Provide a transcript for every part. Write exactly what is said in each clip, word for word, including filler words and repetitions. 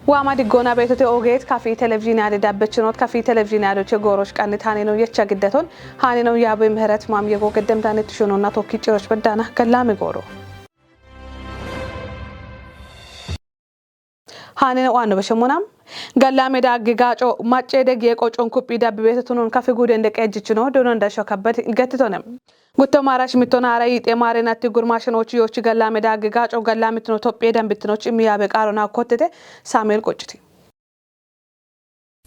Waama diggoona beetote ogeet kafii televizhiiniyade dabbechinoot, kafii televizhiiniyadoche gooroch qannit haaneno yecha giddeton haaneno yaabe ምህረት ማምየጎ ገደምዳነት ሽኖና ቶኪ ጭሮች በዳና ገላሚ ጎሮ። Haaneno waanno beshemmonam gallame daagge gaaco macce degge qoccon kuphi dabbi beetotunon kafi guuden deqeejjichino doonon dasho kabbadi gettitonem. Gutto maarash mittona ara yixe maarenatti gurmaashinochi yochi gallame daagge gaaco gallamitino Tophiye dambitinochi imiyaabe qaarona kottete Saamu'eel Qucciti.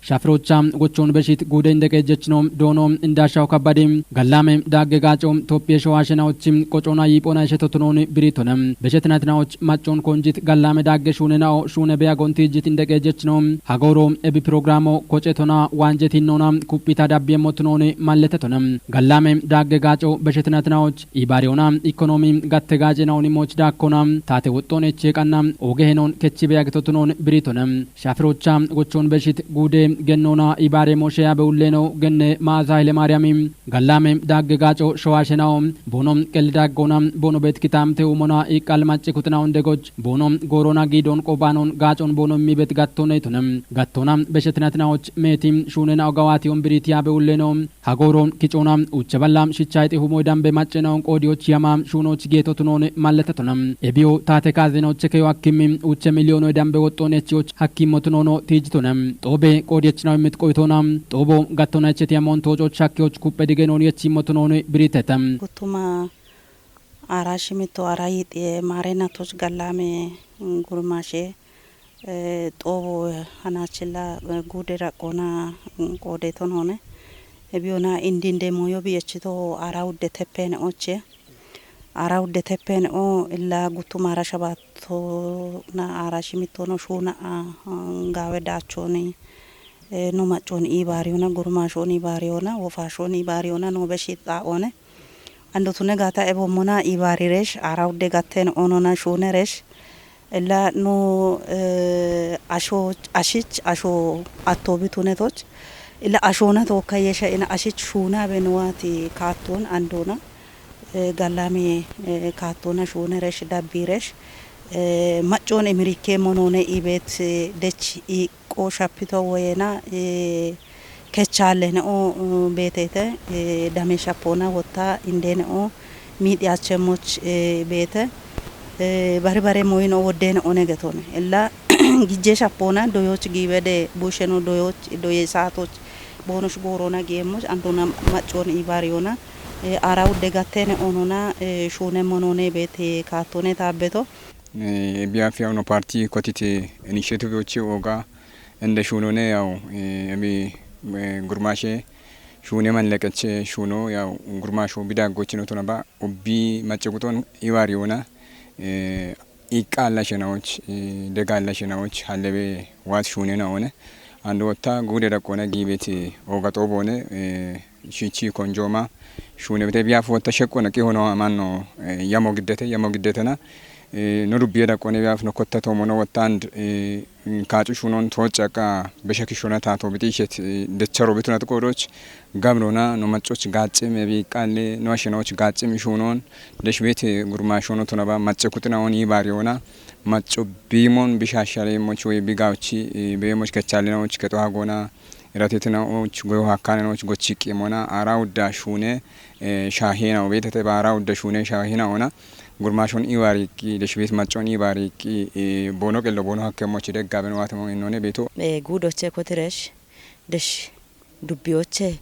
Shafirocha gochon beshit guude inde qeejjechino doono indaashaw kabbadi gallame daagge gaaco Tophiye showaashinawochi qocona yiiphona ishetotunon biritone. Beshetinatinawoch maccon konjit gallame daagge shuune na'o shuune beya gonti jit inde qeejjechino hagooro ebi pirogiraamo kocetona waanjetinona kuphita dabbiyemotunon malletetone. Gallame daagge gaaco beshetinatinawoch ibaariyona ikonomi gatte gaacenawoni moch daakkona taate woxxon eche qanna oge henon kechi beya gitotunon biritone. Shafirocha gochon beshit guude gennona ibaare moshe yabe ulleno genne Maaza Haile Maariyami gallame daagge gaaco showaashenao boono qelli daaggona boono bet kitamte umona iqqal macce kutina unde goch boono goorona giidon qobaanon gaacon boono immi bet gattone itone. Gattona beshetinatinawoch meeti shuunena ogawaati on biriti yabe ulleno Hagooro kicoona uche balla shichayxi humoy dambe maccena on qoodiyoch yama shuunoch geetotunon malletetona. Ebiyo taate kaazenoche keyo hakkimi uche miliyoonoy dambe woxxoon echiyoch hakkimmotunono tiijitone. Xoobe qoodiyechinaw immit qoytoona. Xoobo gattona echeti yamoon toococh hakkiyoch kuppe digenoon yechimmotunoon biritete. Guttuma ara shimitto ara yiixiye maarenatoch gallame gurmaashe Ee, xoobo hanachilla, ee, guude raqqoona, mm, qoode tonoone. Ebiyona indinde moyo biyechito ara udde teppene oche. Ara udde teppene o illa guttu mara shabatto na ara shimittono shuuna a, mm, gaawe daachoni. Ee, no macconi ibaariyona, gurmaashoni ibaariyona, wofaashoni ibaariyona, no beshixaone. Andotune gata ebommona ibaariresh, ara udde gatten onona shuuneresh. Illa nu, eh, asho, ashich, asho attobi tunetoch. Illa ashona tookka yesha ina ashich shuuna benuwati kaatton andona. Eh, gallami, eh, kaattona shuuneresh, dabbiresh. Eh, maccon imirikke monone ibet, eh, dech i qo shapito woyena, eh, kechale ne o, eh, betete, eh, dame shapona wotta inde ne o, midiyache moch, eh, bete, eh, bari bare moyino wodde ne one getone. Illa gijje shapona doyoch gibe de busheno doyoch, doye saatoch bonosh gorona gemoch, andona maccon ibariyona, eh, ara udde gattene onona, eh, shune monone bete kattone tabbeto. Eh, biya fiya uno parti kotite initiative ochi oga ende shuno ne yaw, eh, emi, eh, gurmashe shune man lekeche shuno yaw gurmasho bida gochino tona ba ubbi mache guton iwari ona, eh, iqqa alla shenawoch, eh, dega alla shenawoch hallebe wat shune na one. Ando wotta gude daqqona gibeti oga xobone, eh, shichi konjoma shune bete biya fotta shekkona ki hono amanno, eh, yamo giddete, yamo giddetena, eh, no dubbiye daqqone biya no kotta to mono wotta and, eh, kaacu shunon to caka besha kishona tato biti shet, eh, decharo bituna to kodoch gamrona no maccoch gaccim ebi qalle no ashenoch gaccim shunon desh bete gurmashono to naba macce kutina on ibariona macco bimon bishashale moch we bigawchi, eh, be moch kechalena och keto hagona Iratetina och goyo hakkanen och gochiqqi mona ara udda shune, eh, shahina obetete ba ara udda shune shahina ona gurmashon iwariqqi deshbit maccon iwariqqi, eh, bono qello bono hakke mochi deggaben watamo innone beto. Eh, gudoche kotiresh desh dubbiyoche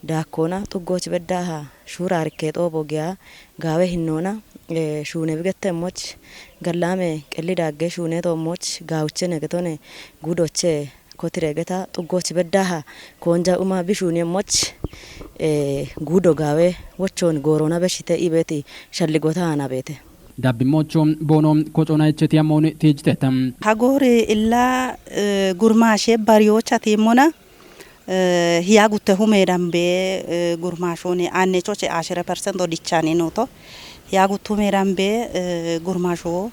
dakkona xuggoch beddaha shurarikke xobo giya gawe hinnona, eh, shune bigette moch gallame qelli dagge shune to moch gawuchene getone gudoche Kotiregeta xuggoch beddaha konja uma bishuni emmoch, eh, gudo gawe wochon gorona beshite ibeti shalligota anabete. Dabbi mocho bono kocona echeti amon tijiteta. Hagori illa, eh, gurmashe bariyocha timona, eh, hiya gutte hume dambe, eh, gurmashoni anne choche ashire percent odichani noto. Hiya gutte hume dambe, eh, gurmasho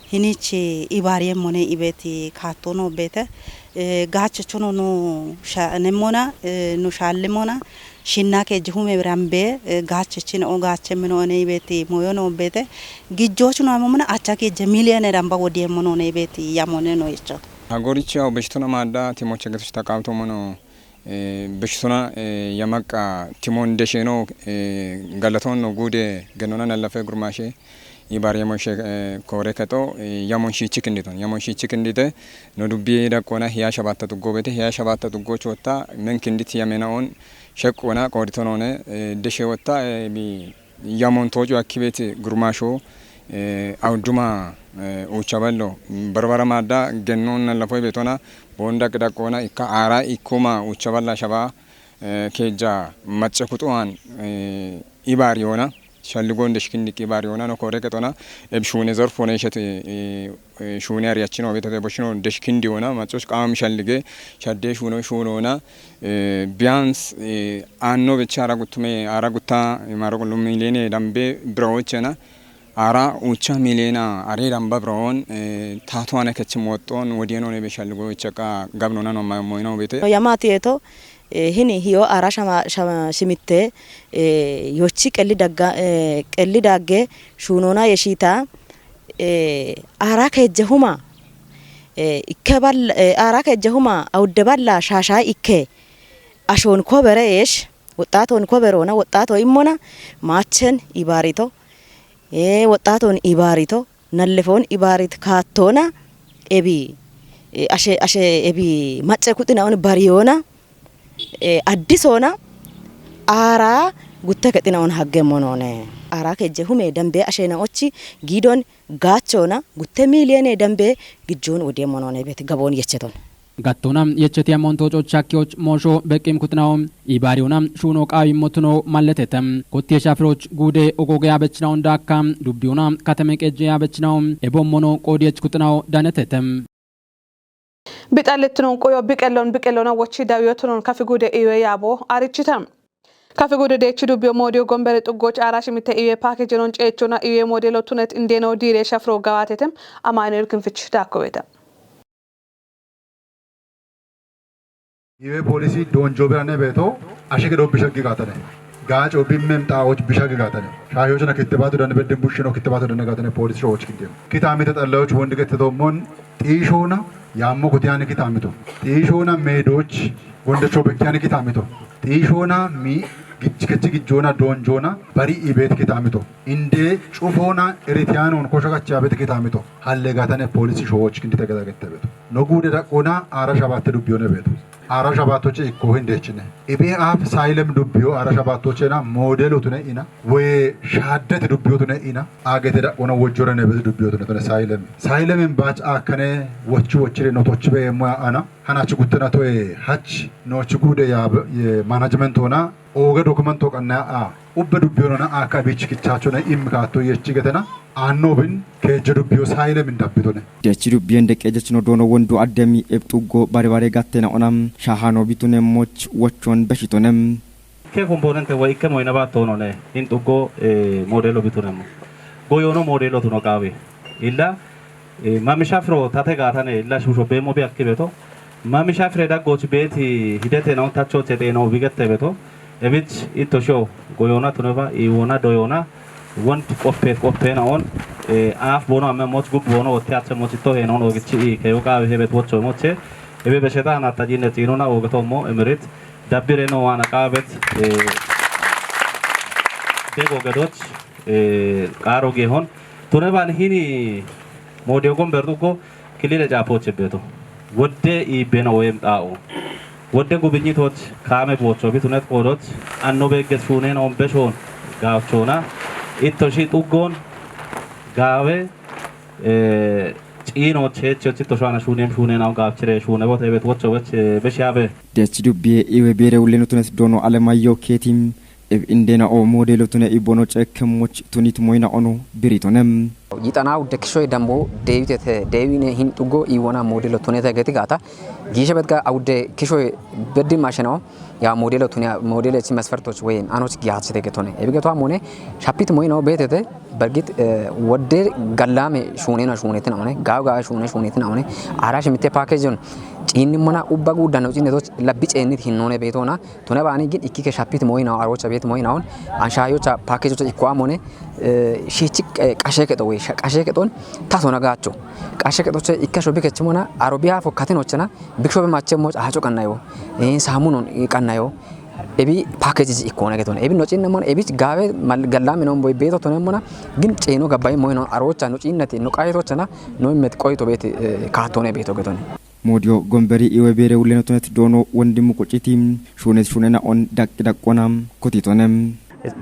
Hinichi ibari emmone ibeti kaattono bete, eh, gaache chuno no sha-, nemmona, eh, no shallimona, shinna keji hume rambe, eh, gaache chino gaache mino ne ibeti moyo no bete, gijjo chuno amomona acha keje miliene ramba wodi emmono ne ibeti yamone no icho. Hagorichi yaw beshitona maadda timocha getoch taqawtomono, eh, beshitona, eh, yamaqqa timon desheno, eh, galatonno gude genona nallafe gurmashe ibar yamon she, eh, kore keto, eh, yamon shichi kinditon, yamon shichi kindite, no dubbi daqqona hiya shabatta tuggobete, hiya shabatta tuggoch wotta men kindit yamenaon sheqqona qoditonone, eh, deshe wotta, eh, bi yamon tojo akkibeti gurmasho, eh, awduma, eh, ucha ballo, barbara madda gennon nallafo betona, bonda qidaqona ikka ara ikkuma ucha balla shaba, eh, keja macce kutuan, eh, ibar yona, shalligon deshkin dikki ibar yona, no kore ketona, eb shune zorfone shet, eh, eh, shune ariyachino betate boshino deshkin diona, maccoch qam shallige, shadde shuno shunona, eh, biyans, eh, anno becha ara guttume, ara gutta, eh, maro kullu milene dambe birawochena, ara ucha milena, are damba birawon, eh, tatuane kechim wotton, wodieno ne be shalligo ichaka gabnona no ma-, moino bete. Yamati eto, eh, hini hiyo ara shama, shama shimitte, eh, yochi qelli dagga, eh, qelli dagge shunona yeshita, eh, ara kejehuma, eh, ikke bal-, eh, ara kejehuma awde balla shasha ikke ashon kobere yesh, woxxaton koberona, woxxato immona, machen ibarito, eh, woxxaton ibarito, nallefon ibarit kattona, ebi, eh, ashe, ashe ebi macce kuxina on bariyona, eh, addisona, ara gutte kexina on hagge monone. Ara kejje hume dambe ashena ochi gidon gachona gutte miliyone dambe gijjon wode monone bet gabon yecheton. Gattona yecheti amon tocho chakkiyoch mosho beqqim kutnawo, ibariyona shuno qawi motuno malletetem. Kotti yeshafiroch gude ogoge abechnawon dakka, dubbiyona katame qejje abechnawo, ebommono qodiyech kutnawo danetetem. Bixallettunon quyo biqellon biqellona wochi dawiyotunon kafi gude iwe yabo arichitam. Kafi gude dechi dubbiyo modiyo gombere xuggoch ara shimite iwe pakejenon cechona iwe modelo tunet indeno dire shafro gawatetem. Amanuel Kinfich dakko beta. Iwe polisi donjo birane beto, ashike do bishagi gatane. Gacho bimmem taoch bishagi gatane. Shayochna kittebatu dan bedden bushino kittebatu dan gatane polisi shoch kiddem. Kitamite xallayoch wondi gettedomon xishona, yammo kutiyani kitamito. Xishona medoch, gondecho bekkiyani kitamito. Xishona mi gich-, kechi gijjona donjona, bari ibet kitamito. Inde cufona eritiyanon kosho gachabet kitamito. Halle gatane polisi shoch kindite gada gettebeto. No gude daqona ara shabatte dubbiyone beto. Ara shabattoche ikko hindechine. Ibe af saylem dubbiyo ara shabattochena modelo tune ina. We shaddete dubbiyo tune ina. Agete daqona wojjore nebete dubbiyo tune tune saylem. Saylem bach akane wochi wochire no tochi be mo ana. Hanachi guttena to e hach no chi gude ya, ye management ona. Oge dokumento qanna a. Ubbe dubbiyo na aka bich kichachona im kato yechi getena. Annobin keje dubbiyo saylem dabbitone. Dechi dubbiyen deqqe jechino dono wondu addemi eb xuggo bare bare gattena onam shahano bitune moch wochon beshitonem. Ke componente wa ikke moyna battonone in xuggo, eh, modelo bitunemo. Goyono modelo tuno qawi. Illa, eh, mamisha fro tate gatane illa shusho bemo bi akkibeto. Mamisha fre daggoch beti hidete no tachoche te no bigette beto. Ebich itto sho goyona tuneba iwona doyona. Wonti qoppe qoppe na on, eh, af bono amme moch gub bono otte ache moch to he non ogichi i ke yoga he bet wocho moche. Ebe be sheta na tajine tino na ogato mo emerit. Dabbire no wana qabet, eh, dego gadoch, eh, qaro gehon. Tuneban hini modi ogon berdugo kilile capoche beto. Wodde i beno wem dao. Wodde gubinyitoch kame bocho bitunet kodoch anno begget shunen on beshon gawchona. Itto shi xuggon gawe, eh, cino checho chitto shana shunen shunen on gawchire shune bote bet wocho wech, eh, beshabe. Dechi dubbiye iwe bere ullenu tunes dono alemayo ketim. Eb indena o modelo tune ibono cekkemoch tunit moyna ono biritonem. Yixana wudde kishoy dambo deewitete, deewine hin xuggo iwona modelo tunete geti gata. Giishe betga awudde kishoy beddi masheno. Ya modelo tunya, modelo chi masfartoch we anos giyachi te getone. Ebi geto amone, shapit moino betete, bergit, eh, wodde gallame shunena shunetena one, gaw gaw shune shunetena one, arash mitte package on, chinni mana ubba gudda no chinne doch labbi chenni hinnone betona, tuna bani gin ikkike shapit moina arocha bet moina on, anshayocha package ocha ikko amone, eh, shichik, eh, qashe keto we, sha-, qashe keton, tasona gacho. Qashe ketoche ikka shobi kechimona, arobiya fo katinochena, bikishobe mache moch ahaco qannayo, eh, samunon, eh, qannayo, ebi package ikkona geton. Ebi no cinna mon, ebi gawe mal-, gallame non boy beto tonen mona, gin ceno gabay moy non arocha no cinnati, no qayto chana, no met qoyto beti, eh, katone beto geton. Moodiyo Gomberi iwe beere wulleno tonet doono wondimu qucciti shuunes shuunena on daqqi daqqona kotitonem.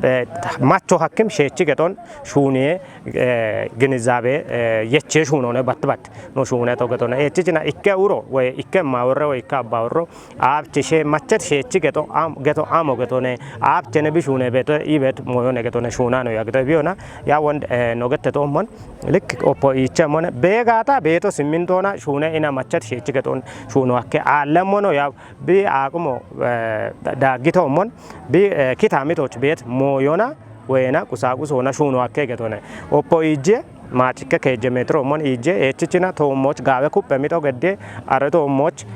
Eh, macho hakkim sheechi geton shuuniye, eh, ginizabe, eh, yeche shuunone bat bat no shuune to getone. Echichina ikke uro we ikke maworre we ikke abbaworro. Abchi she machet sheechi geto am, geto amo getone. Abchene bi shuune beto ibet moyone getone shuunano ya geto biona. Ya wond, eh, no gette to mon. Lik oppo iche mone. Begata beto simmintona shuune ina machet sheechi geton shuuno akke alle mono ya bi aqumo, eh, da-, daggito mon. Bi, eh, kitamitoch bet moyona. Wena qusaqusoona shuuno akke getone. Oppo ije, machikke keje metro mon ije, echichina to moch gawe kuppe mito gedde, are to moch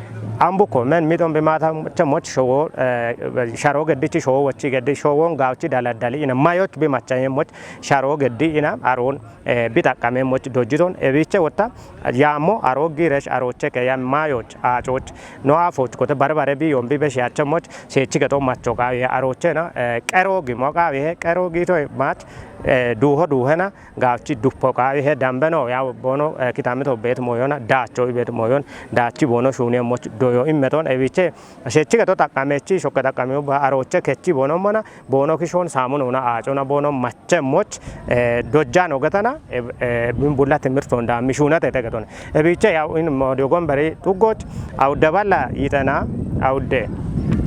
ambuko men mito bi mata moch showo, eh, sharo geddichi showo wochi geddi showon gawchi daladdali ina mayoch bi machaye moch sharo geddi ina aron, eh, bi taqqame moch dojjiton ebiche wotta yamo arogi resh aroche ke ya mayoch achoch no afoch kote barbare bi yombi be shiache moch shechi geto macho gawe aroche na, eh, qero gi mo gawe qero gi to mach, eh, duho duhena gawchi duppo gawe dambeno ya bono, eh, kitami to bet moyona dacho bet moyon dachi bono shuni moch doyo immeton ebiche shechi geto taqqamechi shokke taqqame ba aroche kechi bono mona bono kishon samunona achona bono mache moch, eh, dojjano getana, eh, eh, bin bulla timirton da mishuna tete getone. Ebiche ya in modio gomberi tugoch, awde balla yitena, awde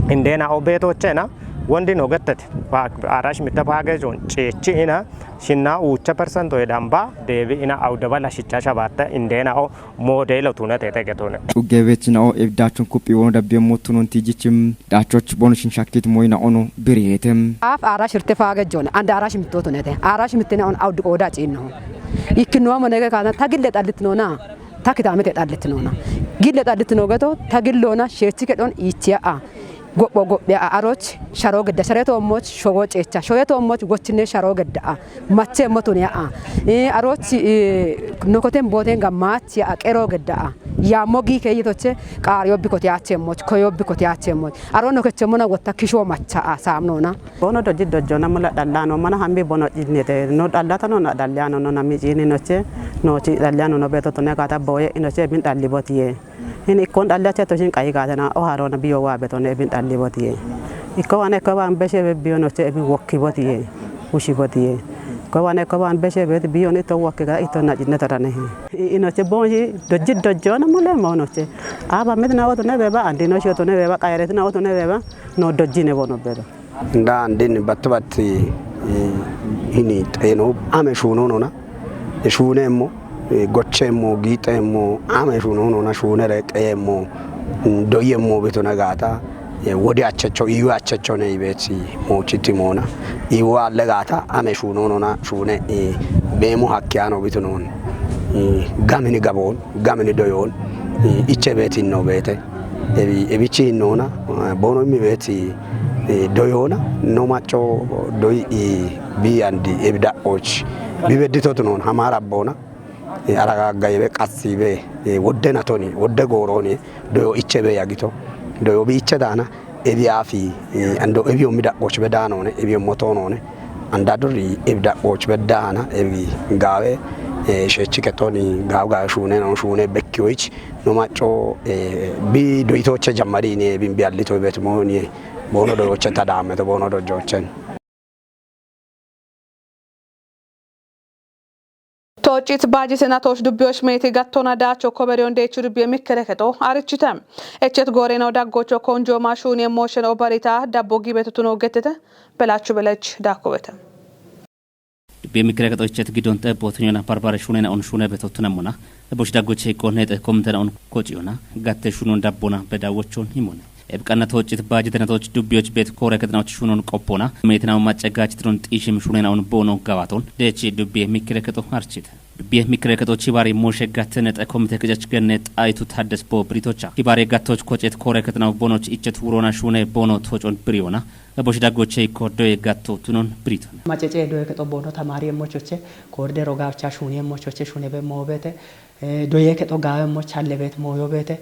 indena obetochena, wondi no getete, pa-, arash mitte pagejon, chechi ina, shinna ucha percento edamba, debi ina awde balla shicha shabatte, indena o modelo tuna tete getone. Uggebechinao ebdachun kuphi wono dabbiyo motunon tijichim dachoch bono shin shakkit moyina ono biriyetem. Af arash irte fage jon, and arash mitto tunete. Arash mittene on awdu qoda cinno. Ikkino mo nege kana tagille xallit nona, takitamete xallit nona. Gille xallit no geto, tagillona shechi kedon ichiya a. Gopho gophe a aroch, sharo gedda, share to moch, shogo checha, shoye to moch, gochine sharo gedda a. Mache motune a. Eh, arochi, eh, nokoten boten ga machi a qero gedda a. Ya mogi ke yitoche, qar yobbi kote ache moch, ko yobbi kote ache moch. Aro no keche mona wotta kisho macha a samnona. Bono doji dojona mula dallano mana hambi bono jinete. No dallata no na dallano no na mi jini noche. No chi dallano no beto tone kata boye inoche bin dalli botiye. Hin ikkon dhalli ache to shin qayi gatena o harona biyo wa beto ne bin dhalli botiye. Ikko wane ko ban beshe be biyo no che bin wokki botiye. Ushi botiye. Ko wane ko ban beshe be biyo ni to wokki ga ito na jinne tarane he. I-, ino che bonji doji dojona mule mo no che. Aba mit na oto ne beba andi no shoto ne beba kayret na oto ne beba no doji ne bono beba. Nda andin battibatti, eh, hini xeeno ame shuunonona, e shuuneemmo, e gocheemmo, giixeemmo, ame shuunonona, shuunere qeyeemmo, mm, doyeemmo bitona gaata, e wodi achecho, iyu achecho ne ibeeti moochitti moona. Iwo alle gaata, ame shuunonona, shuune, e beemo hakkiyaano bitonoon, e gamini gaboon, gamini doyoon, e iche beetinno beete. Ebi, ebichi hinnoona, eh, bono imi beeti, eh, doyoona, no macho doyi, eh, bi andi, ebi da'och. Bi beddi totu noon, hamara boona, eh, araga gayebe, qasibe, eh, wodde natoni, wodde gooroni, doyo iche be yagito. Doyo bi iche daana, ebi afi, eh, ando ebi omi da'och be daanone, ebi ommo toonone. Anda duri ebi da'och be daana, ebi gaawe, eh, shechi ketoni, gaaw gaawe shuune no, shuune bekkiyoich, No macho, eh, bi doyitoche jammarini, eh, bin bi allito bet moni, bono doyoche tadame to bono dojochen. Tochit baji senatoch dubbiyoch meti gattona dacho koberion dechu dubbiye mikkereketo arichite. Echet gore no daggocho konjo mashuni emotion obarita dabbo gibetutuno getete. Belachu belech dakobete. Dubbi mikire kexoyichet giddon xebbootonyona barbare shuunena on shuune betottona mona. Eboch daggoche ikko neexe komtena on kociyona gatte shuunon dabbona bedawochon himone. Ebqannato cit baajitenatoch dubbiyoch bet kore ketnoch shunon qoppona. Metinau macca gach tron xishim shunenawun bono gawaton. Dechi dubbiye mikkire keto archite. Dubbiye mikkire keto chibari moshe gattene xe komite kecech genne xaytu taddes bo biritocha. Chibari gattoch kocet kore ketnaw bonoch icchet wurona shune bono tocon biriyona. Ebosh daggoche ikko doye gatto tunon biriton. Macece doye keto bono tamari emmochoche, korde rogacha shuni emmochoche shune be mobete, eh, doye keto gawe emmoch halle bet moyo bete,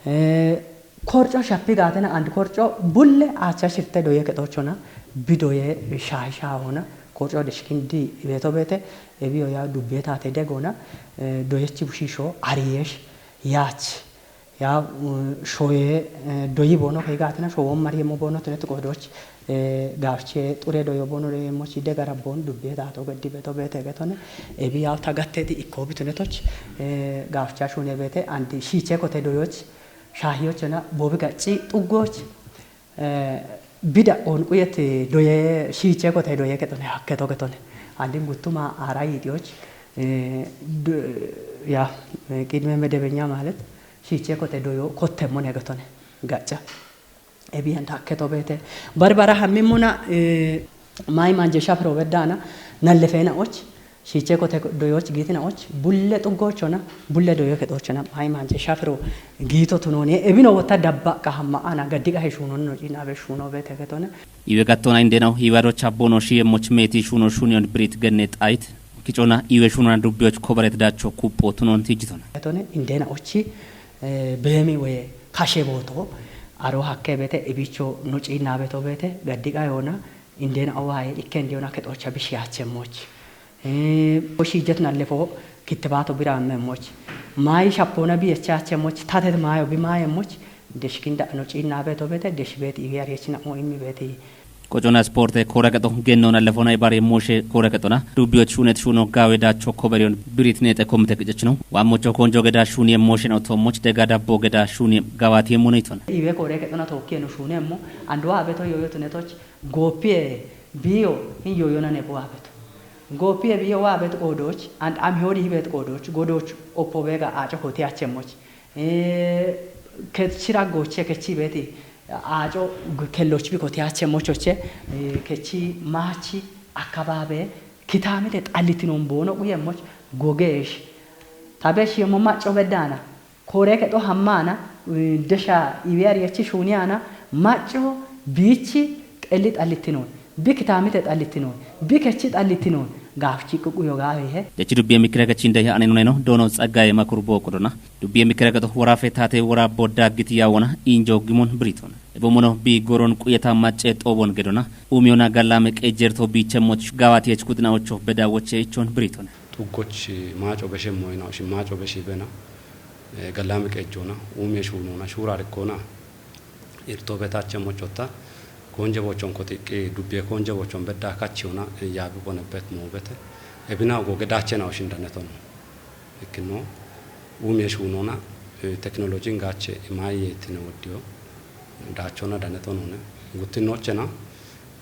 eh, Korco shappi gaatena and korco bulle aacha shirte doye kexochona, bi doye shahi shaahona, korco deshkindi ibeto bete, ebiyo ya dubbe taate degona, eh, doyechi bushisho, ariyesh, yaach, ya, mm, shoye, eh, doyi bono kay gaatena, showon mari yemo bono tunet qodoch, eh, gafche xure doyo bono doye mochi degara bon dubbe taato geddi beto bete getone, ebi yaw tagatteti ikko bitunetoch, eh, gafcha shune bete, and shiche kote doyoch, Shaahiyochona bobi gacci xuggoch, eh, bida on quyet doye shiiche kote doye ketone hakke to ketone. Andin guttuma ara yidiyoch, eh, du-, ya, eh, qidme medebenya ማለት shiiche kote doyo kotte mone getone gacca. Ebiyan hakke to bete. Barbara hammimuna, eh, Mayi manje shafiro weddana, nallefena och, shiche kote doyoch gitina och, bulle xuggochona, bulle doyo kexochona, mayi manje shafiro gito tunoni, ebino wotta dabba kahamma ana gaddi qahe shunon no cina be shuno be tegetone. Iwe gattona indena, iwe ado chabbono shiye moch meti shuno shunion brit genne xayit, kicona iwe shunona dubbiyoch kobaret dacho kuppo tunon tijitona. Etone, indena ochi, eh, bemi we kashe boto, aro hakke bete, ebicho no cina beto bete, gaddi qahona, Indena owaye ikken diyona kexocha bishi achemmoch. Eh, oshi jet nallefo kittibato bira amemmoch. Mayi shapona bi echa achemmoch, tatet mayo bi mayemmoch. Deshkinda no cina beto bete, desh beti iwi ariyechina o immi beti. Qocona sporte kora kexo genno nallefona ibari moshe kora kexona. Dubbiyoch shunet shuno gawe dacho koberiyon birit nete komite kicechno. Wa mocho konjo geda shuni moshe no to moch dega dabbo geda shuni gawati moneiton. Iwe kore kexona tokki no shuni mo. Andwa beto yoyo tunetoch. Gopiye biyo hin yoyona ne bo abet. Gopiye biyo wa abet qodoch, and am hodi hibet qodoch, godoch oppo bega aco hoti achemmoch. Eh, kechira goche kechi beti, aco kelloch bi koti achemmoch oche, eh, kechi machi akababe, kitamite xallitinon bono quyemmoch, gogesh. Tabesh yemo maco bedana. Kore kexo hammana, eh, desha iwe ariyechi shuniyana, maco bichi qelli xallitinon, bi kitamite xallitinon, bi kechi xallitinon, gafchi ququyo gawe he. Dechi dubbiye mikire kechin de ya anenuneno, dono tsaggaye makur bo qodona. Dubbiye mikire kexo warafe tate wara bodda giti yawona, injo gimon biriton. Ebo mono bi goron quyeta mace xobon gedona, umiyona gallame qejerto biche moch gawati ech kudina ocho beda woche ichon biriton. Xuggoch maaco beshe moyina oshin maaco beshi bena, eh, gallami qejjona, umiye shuunona, shuurarikkona, irto betache mochotta, konje bochon kotiqqi, dubbiye konje bochon bedda kachiyona, eh, yaabi bonebet moobete. Ebina goge dachena oshin daneton. Ikkino, umiye shuunona, eh, teknolojin gache imaye tine woddiyo, dachona danetonone. Guttinochena,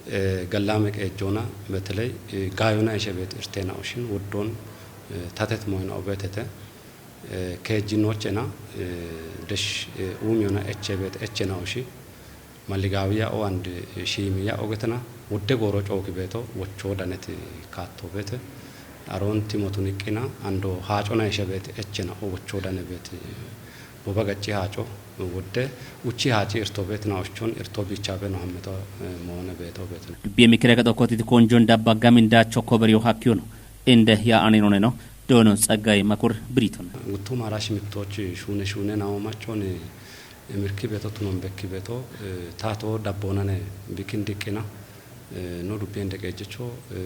eh, gallame qejjona, beteley, eh, gayona ishe bet irtena oshin, woddon, eh, tatet moyna obetete. Eh, keejjinochena, eh, desh, eh, umiyona eche bet echena oshi. Maligawiya o and, eh, shimiya ogetena, wodde goro cooki beto, wocho daneti kaatto bete. Aron timotun iqqina, ando haacona ishe bet echena o wocho dane bet, eh, boba gacci haaco, wodde uchi haaci irto bet na oshon, irto bicha beno hammeto, eh, moone beto bet. Dubbiye mikire kexo kotit konjon dabba gamin dacho koberiyo hakkiyono. Inde ya aninoneno, dono tsaggaye makur biriton. Guttu mara shimittoch shune shune nawo machon, eh, mirki beto tunon bekki beto, eh, tato dabbonane bikin diqqina, eh, no dubbiyen deqejecho, eh,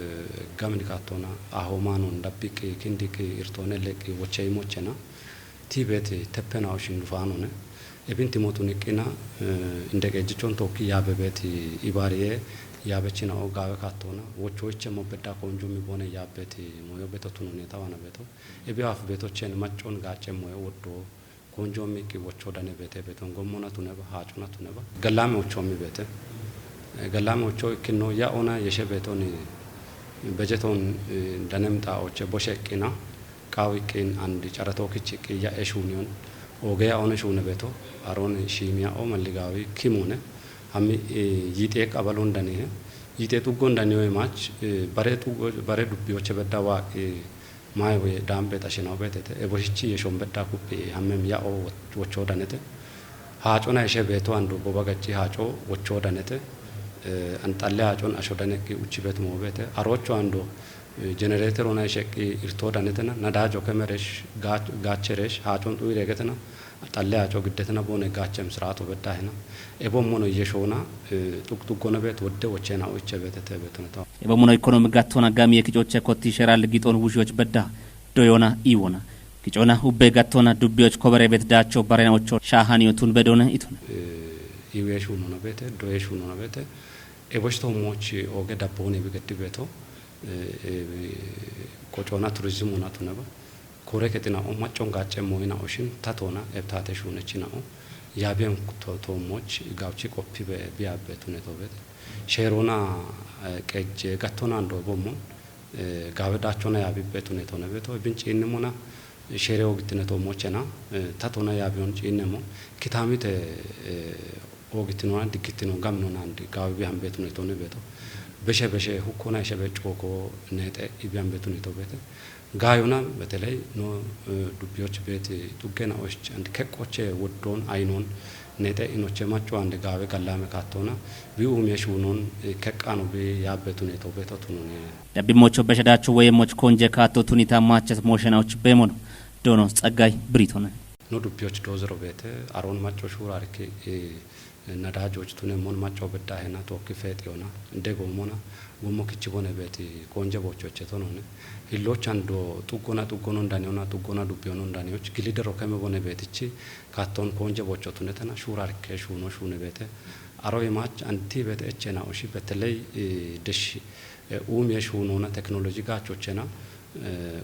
gamin kattona, ahomanon dabbiqi, kindiqi, irtone leqi, wochey mochena, ti beti teppena oshin dufanone. Ebin timotun iqqina, eh, inde qejichon tokki yaabe beti ibariye, yaabechina o gawe kattona, wocho iche mo bedda konjo mi bone yaabeti moyo beto tunone tawana beto. Ebi haf beto chen maccon gacce moyo woddo, konjo mi ki wocho dane bete beton gommona tuneba, haacona tuneba. Gallame wocho mi bete. Eh, gallame wocho ikkino ya ona yeshe betoni bejeton, eh, danem ta oche boshe iqqina. Qawiqqin and carato kichiqqi ya eshunion. Ogeya one shuune beto, aron shimiya o malligawi kimune, hammi, eh, yite qabalon danihe, yite tuggon daniwe mach, eh, bare tuggo, bare dubbiyoche bedda wa, eh, mai we dambe tashinaw betete, e boshichi yeshon bedda kuppi, hammem ya o wocho danete. Haacona ishe beto andu boba gacci haaco wocho danete, eh, anxalle haacon asho danekki uchi bet mo bete, arocho andu Jenereeterona isheqqi irtoo danetena, nadaajo kemeresh, gaacheresh, haacon xuyireegetena, xalle haaco giddetena boone gaachem siraato beddahena. Ebommono yeshoona, xuqxuggona beet wodde wochena oiche beetete beetoneta. Ebommono ikonomi gattona gamiye kicoche kotti sheral gixon wushiyoch bedda doyona iwona. Kicona ubbe gattona dubbiyoch kobere beet daacho barena ocho shaahaniyo tun bedone itona. Iwe shuunona beete, doye shuunona beete. Ebosh toommoch oge dabboone bi geddi beeto. Qocoona turizimuna tuneba kore ketina o maccon gaacce moyina oshin tatona ebtate shuunechina o yaabiyan toommoch gawchi qoppi be biyabbe tune toobete sheerona qejje gattonan doobommon gaawe daachona yaabibbe tune toonebeto ebin ciinnimona sheere ogittine toommochena tatona yaabiyon ciinnemo kitaamite ogittinoona diggittino gaminonandi gaawe bihan beetune toone beeto beshe beshe hukkona ishebe cooko neexe ibiyan beetune to beete gaayona beteley no dubbiyoch beeti xuggena oshch and keqqoche woddon aynon neexe inoche macco ande gaawe gallame kaattona bi uumiye shuunon keqqano bi yaabbe tune to beeto tunone. Dabbimocho beshedacho woyemoch konje kaatto tunita maachas mooshena och beemono doono xaggay biritone. No dubbiyoch doozero beete aroon macco shuurarki nadajoch tune mon macco beddahena tookki feexiyona degoomona gommo kichi bone beeti konje bochoche tonone hillochan do xuggona xuggonon daniona xuggona dubbiyonon daniyoch gilidero keme bone beetichi kaatton konje bocho tunetena shuurarke shuuno shuune beete aro imach anti beete echena oshi beteley desh uumiye shuunona teknoloji gaachochena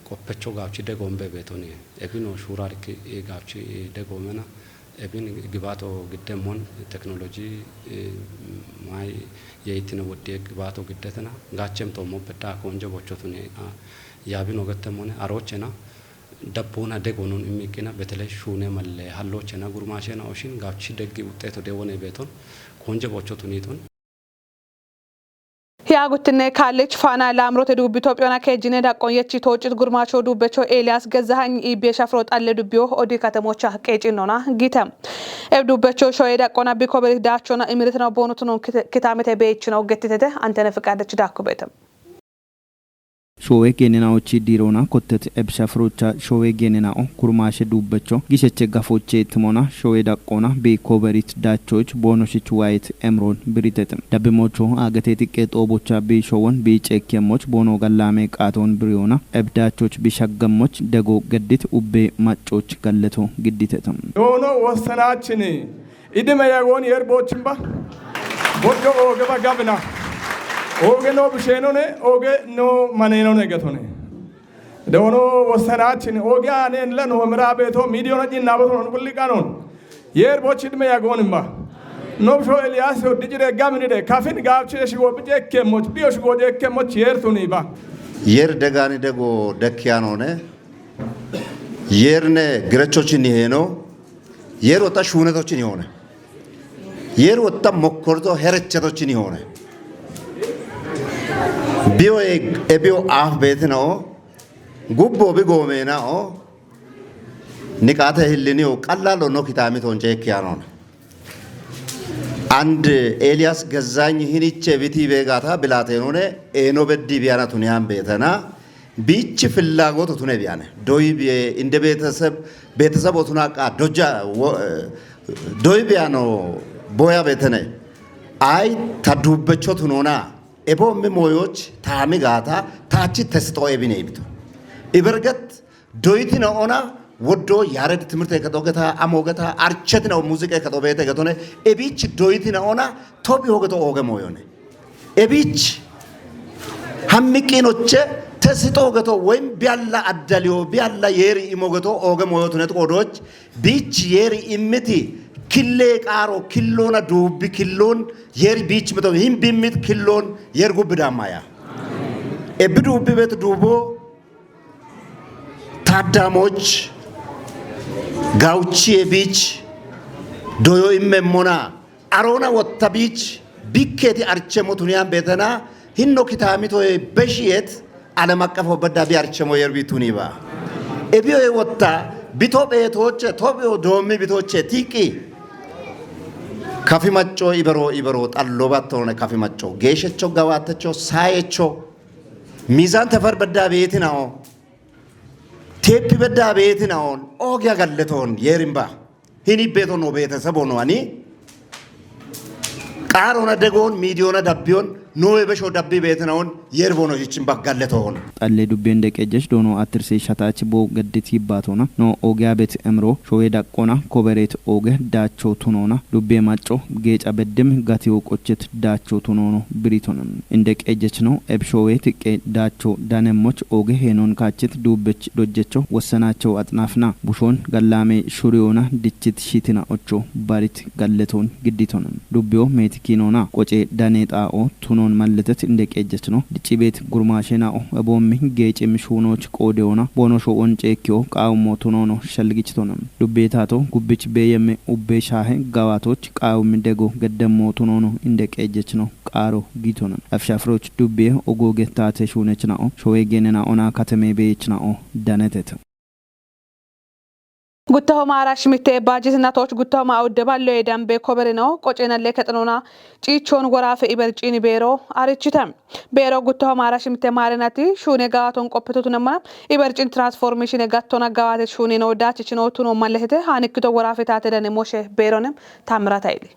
qoppecho gawchi degoombe beetoni ebino shuurarki gawchi degoomena ebin gibaato giddemmon teknoloji may yeyittine woddiye gibaato giddetena gaachem toommo bedda konje bochotuni yaabin ogettemmone aroochena dabboona degoonun immiqqina beteley shuune malle halloochena gurmaashena oshin gawchi deggi wuxxeeto dewone beeton konje bochotuniton. Hiyaaguttinne kaallich faana laamrote duubbi Itophiyoona keejjine daqqon yechi toocit gurmaacho duubbecho Eeliyaas Gezzahany iibbiye shafiro xalle dubbiyo odi katemocha qeecinnona giite. Eb duubbecho shoye daqqona bikko berit daachona imiritino boonotunon kitaamete beechino gettitete antene fiqaadech daakko beete. Shoowe geenena'ochi diiroona kottet ebsha firocha shoowe geenena'o kurmaashe duubbecho gisheche gafoche timona shoowe daqqoona bi kooberit daachoch boonoshich waayet emroon biritetem. Dabbimocho aagete xiqqe xoobocha bi shoowon bi ceekkemoch boono gallaame qaatoon biriyoona eb daachoch bi shaggemmoch dego geddit ubbe maccoch galleto gidditetem. Doono wossanachin Idime yagoon yer boochimba. Boddo ooge ba gabina. Ooge no bisheenone, ooge no maneenone getone. Doono wossanachin ooge aaneen la no mira beeto miidiyona cinnaaboton on bulliqanon. Yer booch idime yagoon imba. No bisho Eliyaas oddi jire gaminide kafin gaabchire shigo bice ekkemoch biyo shigo je ekkemoch yer tuniba. Yer degani dego dekkiyanone. Yerne girechochinni heeno, yer wotta shuunetochinni hoone, yer wotta mokkorto herechchetochinni hoone. Biyo e biyo aaf beetina'o, gubbo bi goomeena'o, niqaate hilliniyo qallalo no kitaamitoon ceekkiyaanoona. And Eeliyaas Gezzany hiniche biti beegata bilaateenone eeno beddi biyana tuniyan beetana. Biichi fillaagoto tune biyane. Doyi biye inde beeteseb beetesebo tuna qa dojja doyi biyano boya beetene. Ay ta duubbecho tunona ebo mi mooyoch taami gaata taachi tesixo ebine ibito. Iberget doyiti na ona woddo yaared timirte kexogeta amogeta archetina muziqe kexobeete getone ebichi doyiti na ona tobi hogeto ooge mooyone. Ebich hammiqqinoche tesixo geto woyim biyalla addaliyo biyalla yeeri imo geto ooge mooyotunet qoodoch biich yeeri immiti kille qaaro killona duubbi killon yeeri biich mito him bimmit killon yeer gubbi dammaya. Ebbi duubbi bet duubo taaddamoch Gauchie beach doyo immemmona, arona wotta beach bikketi archemo tuniyan betena, hinno kitamitoye beshiyet ዓለም አቀፍ ወበዳ ቢያርቸሞ የርቢ ቱኒባ። Ebiyoye wotta bito beetoche tophiyo doommi bitoche tiqqi kafi macco ibero ibero xallo battoone kafi macco geeshshecho gawaatecho saayecho miizaan tefar beddaa beetinawo teeppi beddaa beetinawoon oogiya galletoon yeerimba. Hini beeto no beetesebo no ani qaarona degoon miidiyoona dabbiyoon noowe besho dabbi beetinawoon yeeribono hichin baggaletoon. Xallee dubbeen deqeejjech doonoo attirsee shataach boo gaddit yibbaatoona noo oogiyaa bet emroo showee daqqoona kobereet ooge daachoo tunoona dubbee macco geeca beddim gatiyoo qocchet daachoo tunoono biritona. Inde qeejjechno ebshoowee tiqqee daachoo danemmoch ooge heenoon kaachit duubbech dojjecho wossanaacho axnaafna bushoon gallaamee shuriyoona dichit shiitina ocho barit galletoon gidditona. Dubbiyo meetikiinoona qocee danee xaa'oo tunoon malletet inde qeejjechno diccibeet gurmaasheenaa'o eboommi geecim shuunooch qoodeyoona boono sho'on ceekkiyo qaawummo tunoono shalgichitona. Dubbee taato gubbich beeyemme ubbee shaahe gawaatooch qaawummi dego geddemmo tunoono inde qeejjechno qaaro giitona. Afshafiroch dubbiye ogooge taate shuunechna'o showee geenena'ona katamee beeyechna'o daneteta. Guttaho maara shimitte baajit natoch guttaho ma udde ballo e dambe kobere no qocena leke xanona ciichon worafe ibercini beero arichite. Beero guttaho maara shimitte maare nati shuune gaaton qoppeto tunemana ibercin transformation e gattona gaate shuune no dachichino tuno malletete hanikito worafe taate dane moshe beerone tamrata ili.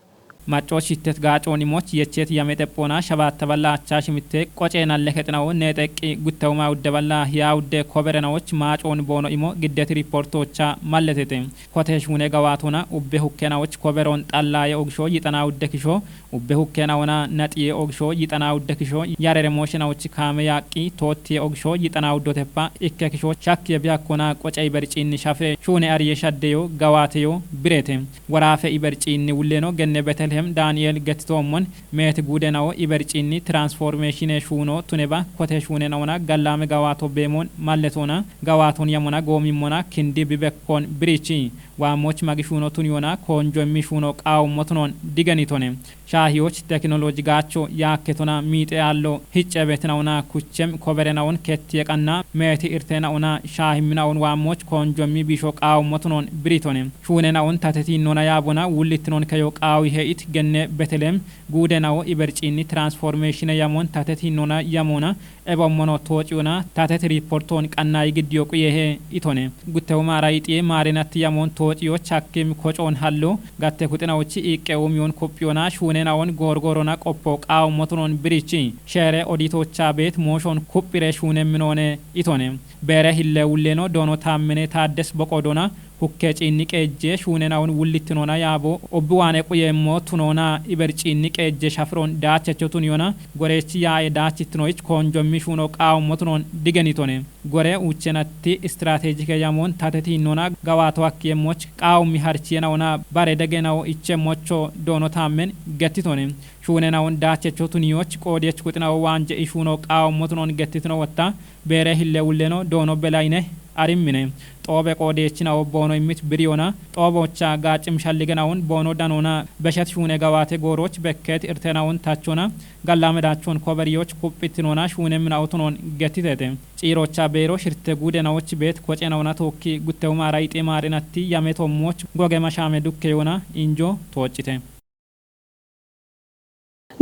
Maccoo shittet gaacoon imoch yechet yame xephoona shabaatta balla achaa shimitte qocee nalle kexinawo nee xeqqi guttawuma udde balla hiyaa udde koberenawoch maacoon boono imo giddet riportoocha malletete. Kote shuune gawaatona ubbe hukkenawoch koberoon xallaaye ogisho yixanaa udde kisho ubbe hukkeenawona naxiye ogisho yixanaa udde kisho yarere mooshenawoch kaame yaaqqi toottiye ogisho yixanaa uddoteppa ikke kisho shakkiye biyakkona qoce iberciinni shafe shuune ariye shaddeyo gawaateyo birete. Woraafe iberciinni wulleeno genne Betelihem Daani'eel gettitoommon meeti guudenawo iberciinni transformeshine shuuno tuneba kote shuunenawona gallaame gawaato beemoon malletoona gawaaton yamona goomimmona kindi bibekkoon birichi. Waammoch magi shuuno tuniyona koonjo immi shuuno qaawummo tunoon digenitone. Shaahiyoch tekinoloji gaacho yaakketona miixe yaallo hicce betinawona kuchem koberenawon kettiye qanna meeti irteenawona shaahiminawon waammoch koonjo immi biisho qaawummo tunoon biritone. Shuunenawon tatetiinnona yaabona wullittinon keyo qaawihe it genne Betelehem guudenawo iberciinni transformeshine yamon tatetiinnona yamona ebommono toociyona tateti riportoon qannayi giddiyo quyehe itone. Guttewu maara ixiye maarenatti yamon toociyo chakkim kocoon hallo gatte kuxinawochi iiqqe uumiyon kuphiyona shuunenawon goorgoorona qoppo qaawummotunon birichi. Sheere odiitoocha beet mooshon kuphire shuuneminoone itone. Beere hille wulleeno doono taammine taaddes boqoodona hukke ciinni qeejje shuunenawon wullittinona yaabo obbi waane quyeemmo tunoona iberciinni qeejje shafiron daachecho tuniyona goreechi yaaye daachittinoyich koonjommi shuuno qaawummo tunoon digenitone. Gore uuchenatti istirateejike yamoon tatetiinnona gawaato hakkiyemmoch qaawummi harchiyenaona bare degenawo ichemmocho doono taammen gettitone. Shuunenawon daachecho tuniyoch qoodiyech kuxinawo waanje ishuuno qaawummo tunoon gettitino wotta beere hille wulleno doono belayine arimmine. Xoobe qoodeechinawo boono immit biriyona xooboocha gaaccim shalligenawon boono danona beshet shuune gawaate goorooch bekkeet irtenawon tachona gallamedaachon koberiyoch kuphittinona shuune minawo tunoon gettitete. Ciirocha beero shirte guudenawoch beet kocenawona tookki guttewu maara ixe maarenatti yame tommooch goge mashaame dukkeyona injo tooccite.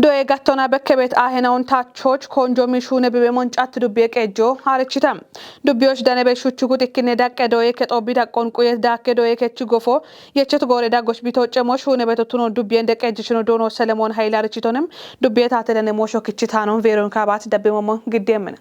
Doye gattona bekke beet aahenawon taachoch koonjo miishuune bibe moncat dubbiye qeejjo haarichita. Dubbiyoch danebe shuchu guxikkinne daqqe doye kexo bidaqqon quyet daakke doye kechi gofo yechet goore daggoch bitoocemo shuune beto tuno dubbiyen deqqeejjichino doono Selemoon Hayile haarichitonem dubbiye taate dane moosho kichitaanon Veeroon Kaabaat dabbemommo giddeemmine.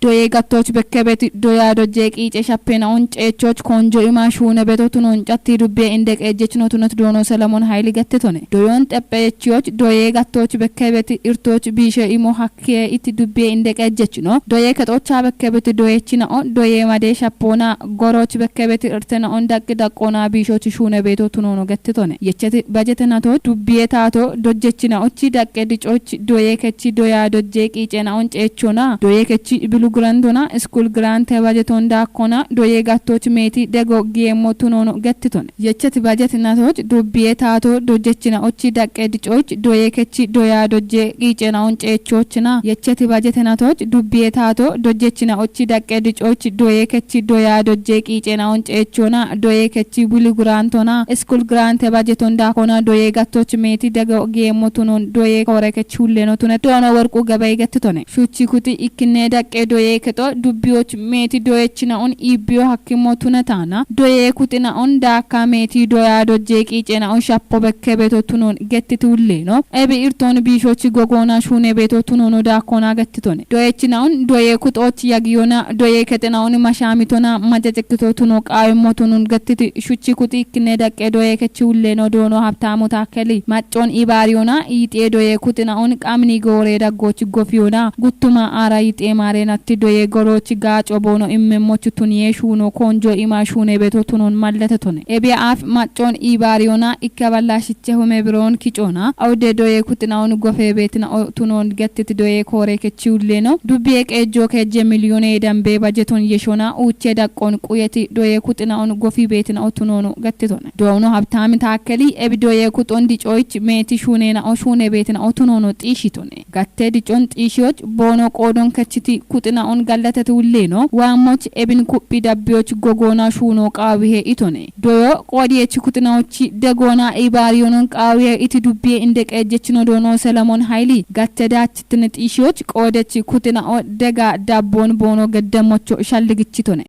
Doye gattooch bekkebet doya dojje qiice shappenaun ceechoch koonjo ima shuune beto tunon catti dubbiye inde qeejjechino tunot doono Selemoon Hayili gettetone. Doyon xepheyechiyoch doye gattooch bekkebet irtooch biishe imo hakkiye itti dubbiye inde qeejjechino. Doye kexoocha bekkebet doyechina'o doye made shappoona gorooch bekkebet irtena'on daqqi daqqoona biishoch shuune beto tunono gettetone. Yecheti bajete nato dubbiye taato dojjechina ochi daqqe dicoch doye kechi doya dojje qiicena'on ceechona doye kechi bilu Gurantona school grant bajeton daakkona doye gattoch meeti dego giemmo tunono gettitone. Yecheti bajet natoch dubbiye taato dojjechina ochi daqqe dicoch doye kechi doya dojje qiicena on ceechochina. Yecheti bajet natoch dubbiye taato dojjechina ochi daqqe dicoch doye kechi doya dojje qiicena on ceechona doye kechi wili gurantona school grant bajeton daakkona doye gattoch meeti dego giemmo tunon doye koore kechi hulleno tune doono worqu gabay gettitone. Shuchi kuxi ikkine daqqe doye kexo dubbiyoch meeti doyechina on iibbiyo hakkimo tunetana doye kuxina on daakka meeti doya dojje qiicena on shappo bekke beto tunon gettiti hulleno. Ebi irton biishochi gogona shuune beto tunono daakkona gettitone. Doyechina on doye kuxoch yagiyona doye kexina on mashamitona majacekkito tuno qaawimmo tunon gettiti shuchi kuxi ikkine daqqe doye kechi hulleno doono Habtaamu Taakkeli maccon ibaariyona iixiye doye kuxina on qamini goore daggoch gofiyona guttuma aara iixiye maarenatti doye goroch gaaco boono immemmochu tuniye shuuno konjo ima shuune beto tunon malletetone. Ebiya aaf maccon ibaariyona ikke balla shiche hume biroon kicona awde doye kuxina on gofe beetina o tunon gettiti doye koore kechi hulleno. Dubbiye qeejjo keejje miliyone dambe bajeton yeshona uuche daqqon quyeti doye kuxina on gofi beetina o tunono gettitone. Doono Habtaami Taakkeli ebi doye kuxon dicoch meeti shuunena o shuune beetina o tunono xiishitone. Gatte dicon xiishiyoch boono qoodon kechiti kuxina on gallateti hulleno. Waammoch ebin kuphi dabbiyoch gogona shuuno qaawihe itone. Doyo qoodiyech kuxinaochi degona ibaariyonon qaawihe iti dubbiye inde qeejjechino doono Solomon Hayili gatte daachitine xiishiyoch qoodech kuxina o dega dabbon boono geddemmocho shalligichitone.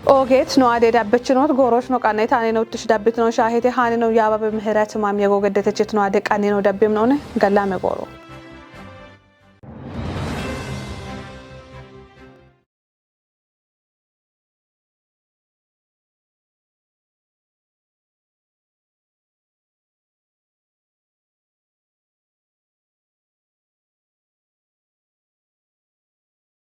Oogeet no ade dabbechinoot gooroch no qanne taaneno uttish dabbitino shaahete haaneno yaababe Mihiret Maam yego geddetechit no ade qanneno dabbemnoone gallame gooro.